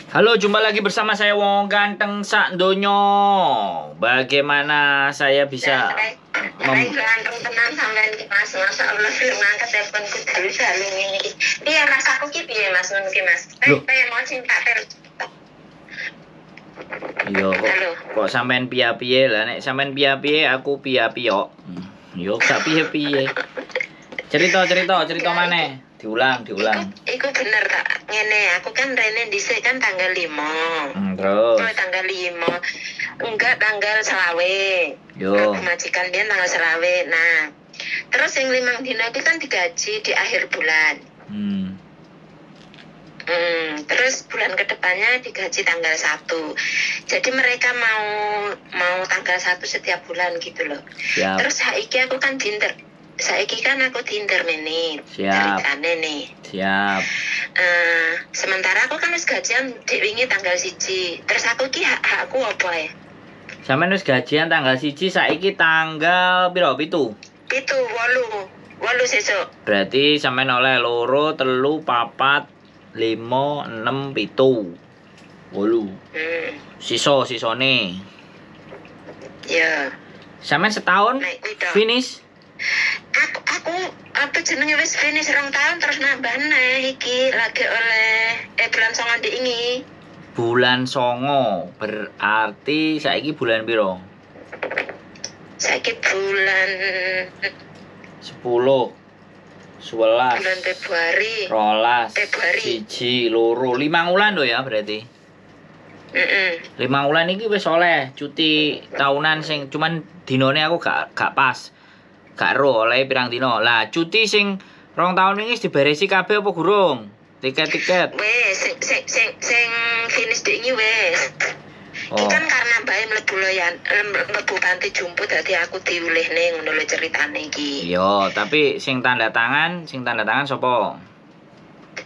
Halo, jumpa lagi bersama saya Wong Ganteng Sak Donyo. Bagaimana saya bisa ganteng tenan sampean iki, Mas. Masa Allah belum ngangkat teleponku dalu-dalu ngene iki. Piye, Mas, aku ki piye, Mas, ngono ki, Mas? Loh. Piye mau cinta tel. Yo kok, Halo. kok sampean piye-piye lah, nek sampean piye-piye aku piye-piye. Yo gak piye-piye. Cerita cerita cerita maneh. Diulang, diulang. Iku bener tak ngene, aku kan rene dhisik kan tanggal 5. Terus. Oh, tanggal 5. Enggak, tanggal 25. Yo. Aku majikan dia tanggal 25. Nah, terus yang 5 dina itu kan digaji di akhir bulan. Terus bulan kedepannya digaji tanggal 1. Jadi mereka mau mau tanggal 1 setiap bulan gitu loh. Siap. Terus saiki aku kan dinter. Saiki kan aku diinterminate. Siap. Ceritane nih. Siap. Sementara aku kan wis gajian dek wingi tanggal 1. Terus aku ki hakku apa ya? Sampean wis gajian tanggal 1, saiki tanggal piro? 7. 7, 8. 8 sesuk. Berarti sampean oleh 2, 3, 4, 5, 6, 7, 8. Sisa sisone. Ya. Sampean setahun Nek kuwi to. finish. Aku apa jenenge wis finish 2 tahun terus nambah neh iki lagi oleh bulan 9 ndek ingi. Bulan 9 berarti saiki bulan piro? Saiki bulan 10, 11, bulan Februari. 12, Februari. 1, 2, 5 wulan lho ya berarti. 5 wulan iki wis oleh cuti tahunan sing cuman dinone aku gak pas. Gak ero oleh pirang dino. Lah cuti sing 2 tahun ini wis diberesi kabeh apa gurung? Tiket-tiket. Wes sing sing sing sing finish ndek ingi wes. Iki Oh. kan karena bae mlebu loyan, mlebu panti jumbo dadi aku diulehne ngono lho ceritane iki. Iya, tapi sing tanda tangan sapa?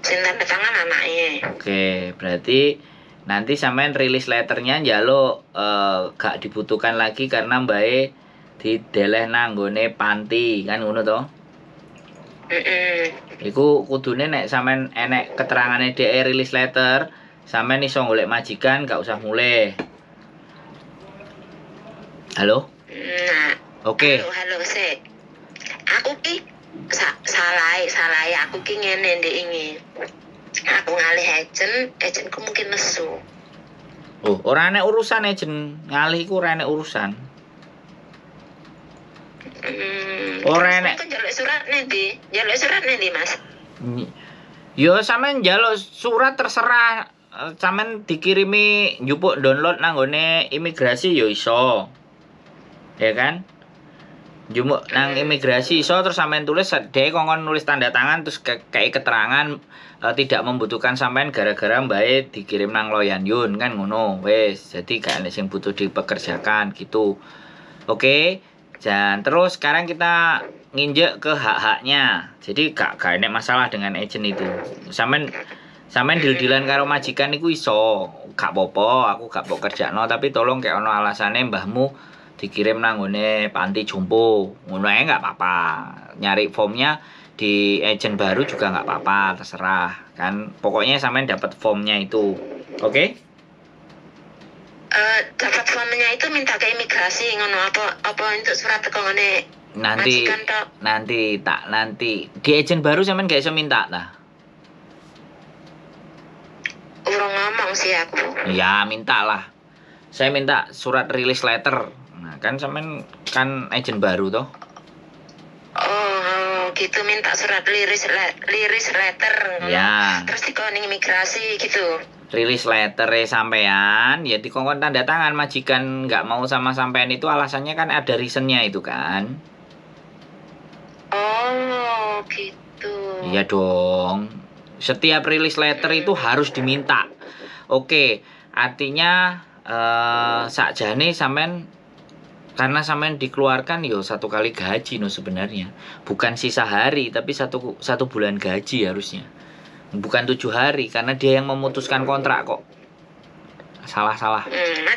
Sing tanda tangan anake. Oke, berarti nanti sampean rilis letternya njaluk gak dibutuhkan lagi karena mbae dideleh nang nggone panti, kan ngono to? Heeh. Iku kudune nek sampean enek keterangane dhek rilis letter, sampean iso golek majikan gak usah mulih. Halo? Nah, Oke. halo, halo, sik. Aku ki salah aku ki ngene ndek ingi. Aku ngalih agent, agentku mungkin nesu. Oh, ora enek urusan agent. Ngalih iku ora enek urusan. Ora Terus enek. aku njaluk surat nih, njaluk surat nih, Mas. Yo sampean njaluk surat terserah. Sampean dikirimi njupuk download nang nggone imigrasi yo iso. Ya kan? Njupuk nang imigrasi iso, terus sampean tulis dhek kongkon nulis tanda tangan terus kayak keterangan tidak membutuhkan sampean gara-gara mbae dikirim nang Loyan Yun kan ngono. Wis, jadi gak ada sing butuh dipekerjakan gitu. Oke. Dan terus sekarang kita nginjek ke hak-haknya. Jadi gak enek masalah dengan agent itu. Sampean sampean deal-dealan karo majikan iku iso. Gak apa-apa, aku gak mbok kerjakno, tapi tolong kayak ono alasane mbahmu dikirim nang nggone panti jompo. Ngono ae gak apa-apa. Nyari formnya di agent baru juga gak apa-apa, terserah kan. Pokoknya sampean dapat formnya itu. Oke? Dapat formnya itu minta ke imigrasi ngono apa apa untuk surat teko ngene Nanti majikan tok. nanti tak nanti di agent baru sampean gak iso minta lah. Urung ngomong sih aku. Ya minta lah. Saya minta surat release letter. Nah kan sampean kan agent baru toh. Oh, gitu, minta surat liris letter ngono. Ya. Terus dikon imigrasi gitu. Release letter sampean ya dikongkon tanda tangan majikan nggak mau sama sampean itu alasannya kan ada reasonnya itu kan. Oh, gitu. Iya dong. Setiap release letter itu harus diminta. Oke, artinya sakjane sampean karena sampean dikeluarkan yo 1 kali gaji no sebenarnya. Bukan sisa hari tapi satu satu bulan gaji harusnya. Bukan 7 hari karena dia yang memutuskan kontrak kok. Salah-salah. Hmm,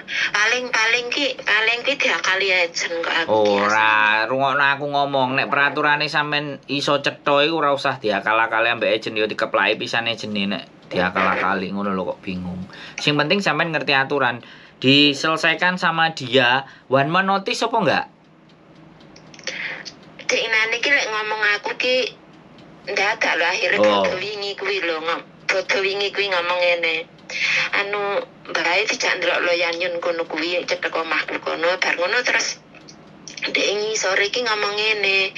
Paling-paling ki, paling ki diakali agent kok aku ki. Ora, rungokno aku ngomong, nek peraturane sampean iso cetha iku ora usah diakal-akali ambek agent, yo dikeplaki pisan agent nek diakal-akali ngono lho, kok bingung. Sing penting sampean ngerti aturan. Diselesaikan sama dia one month notice apa enggak? Dek nane ki lek ngomong aku ki ndadak lho akhirnya. Bodo wingi kuwi lho, bodo wingi kuwi ngomong ngene. Anu, bae dijak ndelok Loyanyun kono kuwi cedhek omahku kono, bar ngono terus dek sore iki ngomong ngene,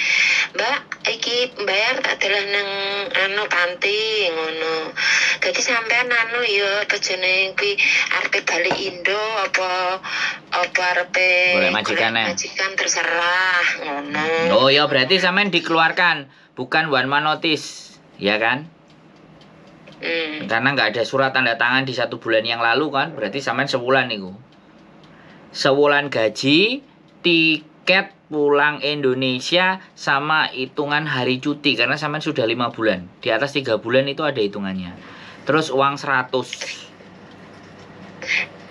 "Mbak, iki bayar tak deleh nang anu panti," ngono. Dadi sampean anu ya bojone kuwi arepe balik Indo apa apa arepe golek majikane. Majikan terserah ngono. Oh ya, berarti sampean dikeluarkan, bukan one month notice, ya kan? Hmm. Karena nggak ada surat tanda tangan di satu bulan yang lalu kan, berarti sampean sebulan niku. Sebulan gaji, tiket pulang Indonesia sama hitungan hari cuti karena sampean sudah 5 bulan. Di atas 3 bulan itu ada hitungannya. Terus uang 100.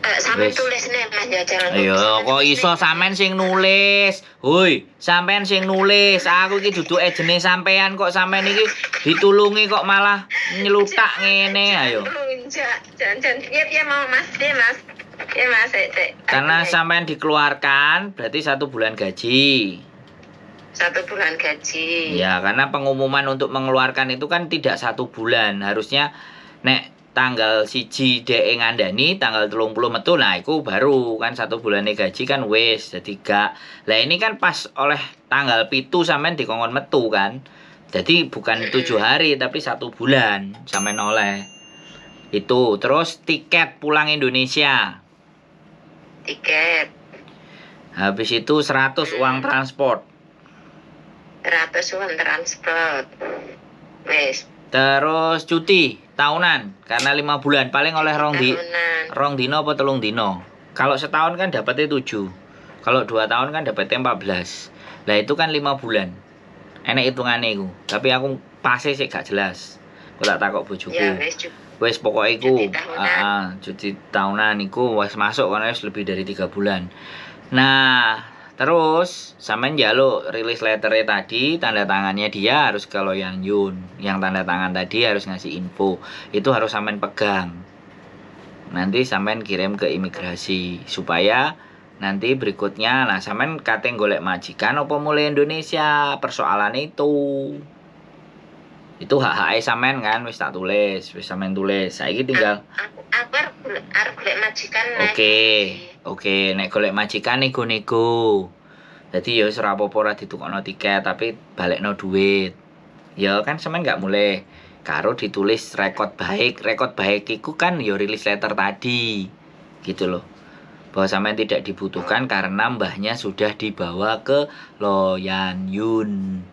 Eh, sampean Wis. tulis nih, Mas, jajal. Ayo, kok iso sampean sing nulis? Hoi, sampean sing nulis. Aku iki duduk ejene sampean kok sampean iki ditulungi kok malah nyelutak ngene, ayo. Jangan, jangan. Iya, iya mau, Mas, iya, Mas. Iya, Mas, sik, sik. Karena Oke. sampean dikeluarkan berarti satu bulan gaji. Satu bulan gaji. Ya, karena pengumuman untuk mengeluarkan itu kan tidak satu bulan. Harusnya nek tanggal 1 dhek ngandani, tanggal 30 metu, nah iku baru kan satu bulan gaji kan wis, jadi gak. Lah, ini kan pas oleh tanggal 7 sampean dikongkon metu kan. Jadi bukan 7 hari tapi satu bulan sampean oleh. Itu terus tiket pulang Indonesia. Tiket. Habis itu 100 uang transport. 100 uang transport. Wis. Terus cuti tahunan karena 5 bulan paling oleh Tahunan. 2 dino apa 3 dino. Kalau setahun kan dapetnya 7. Kalau 2 tahun kan dapetnya 14. Lah, itu kan 5 bulan. Enek hitungannya iku. Tapi aku pasti sih gak jelas. Aku tak takok bojoku. Ya wis. Wis pokoknya iku. Cuti tahunan. Ah, ah, cuti tahunan iku wis masuk karena wis lebih dari 3 bulan. Nah, terus sampean njaluk release letternya tadi, tanda tangannya dia harus ke Loyan Yun. Yang tanda tangan tadi harus ngasih info. Itu harus sampean pegang. Nanti sampean kirim ke imigrasi supaya nanti berikutnya, nah, sampean kate golek majikan apa mulih Indonesia, persoalan itu. Itu hak hak sampean kan wis tak tulis, wis sampean tulis. Saiki tinggal Aku arep golek majikan, Mas. Oke, nek golek majikan nego-nego. Jadi ya wis ora apa-apa ora ditukokno tiket, tapi balekno duit. Ya kan sampean nggak mulih. Karo ditulis rekod baik, rekod baik iku kan ya release letter tadi. Gitu loh. Bahwa sampean tidak dibutuhkan karena mbahnya sudah dibawa ke Loyan Yun.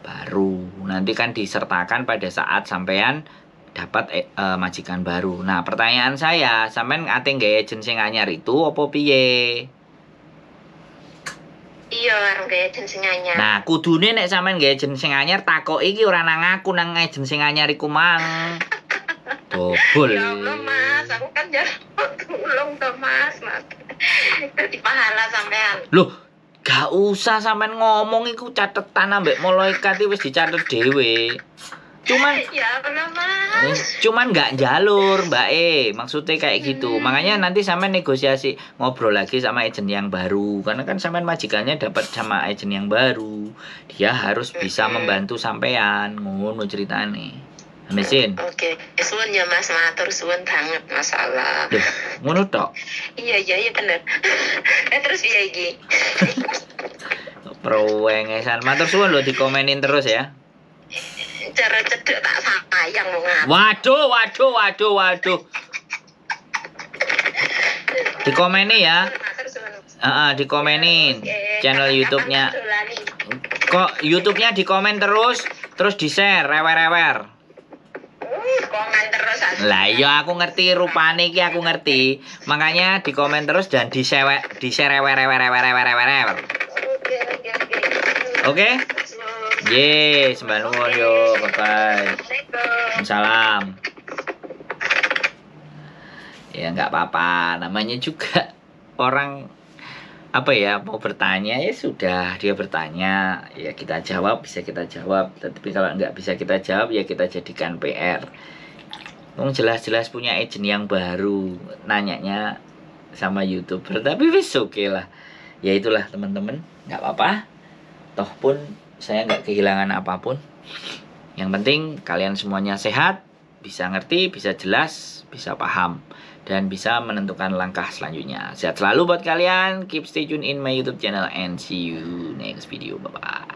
Baru nanti kan disertakan pada saat sampean dapat majikan baru. Nah, pertanyaan saya, sampean ate nggawe agent sing anyar itu apa piye? Iya, arep gawe agent sing anyar. Nah, kudune nek sampean nggawe agent sing anyar takok iki ora nang aku, nang agent sing anyar iku mang. Dobol. Ya Allah, Mas, aku kan njaluk tulung to, Mas, Mas. Dadi pahala sampean. Loh, gak usah sampean ngomong, iku catetan ambek malaikat iki wis dicatet dhewe. Cuman Ya Allah, Mas. Cuman nggak jalur, Mbak E, maksudnya kayak gitu. Makanya nanti sampean negosiasi, ngobrol lagi sama agent yang baru, karena kan sampean majikannya dapat sama agent yang baru, dia harus bisa membantu sampean, ngono ceritane. Mesin. Oke, suwun ya, Mas, matur suwun banget, masalah. Duh, ngono tok. Iya, bener. Eh, terus piye iki? Prowengesan. Matur suwun lho, dikomenin terus ya. Cara cedek tak sayang wong aku. Waduh, waduh, waduh, waduh. Dikomeni ya. Matur suwun. Heeh, dikomenin Oke, channel kapan-kapan YouTube-nya. tak dolani. Kok YouTube-nya dikomen terus, terus di-share rewer-rewer. Komen terus aku. Lah iya, aku ngerti rupane iki, aku ngerti. Makanya dikomen terus dan di-share di-share rewer rewer rewer rewer rewer. Oke. Oke? Ye, sembah nuwun yo, bye bye. Assalamualaikum. Salam. Ya nggak apa-apa, namanya juga orang apa ya mau bertanya ya sudah, dia bertanya ya kita jawab, bisa kita jawab. Tapi kalau nggak bisa kita jawab ya kita jadikan PR. Wong jelas-jelas punya agent yang baru, nanyanya sama YouTuber, tapi wis oke lah. Ya itulah teman-teman, nggak apa-apa. Toh pun saya nggak kehilangan apapun. Yang penting kalian semuanya sehat, bisa ngerti, bisa jelas, bisa paham, dan bisa menentukan langkah selanjutnya. Sehat selalu buat kalian. Keep stay tune in my YouTube channel and see you next video. Bye-bye.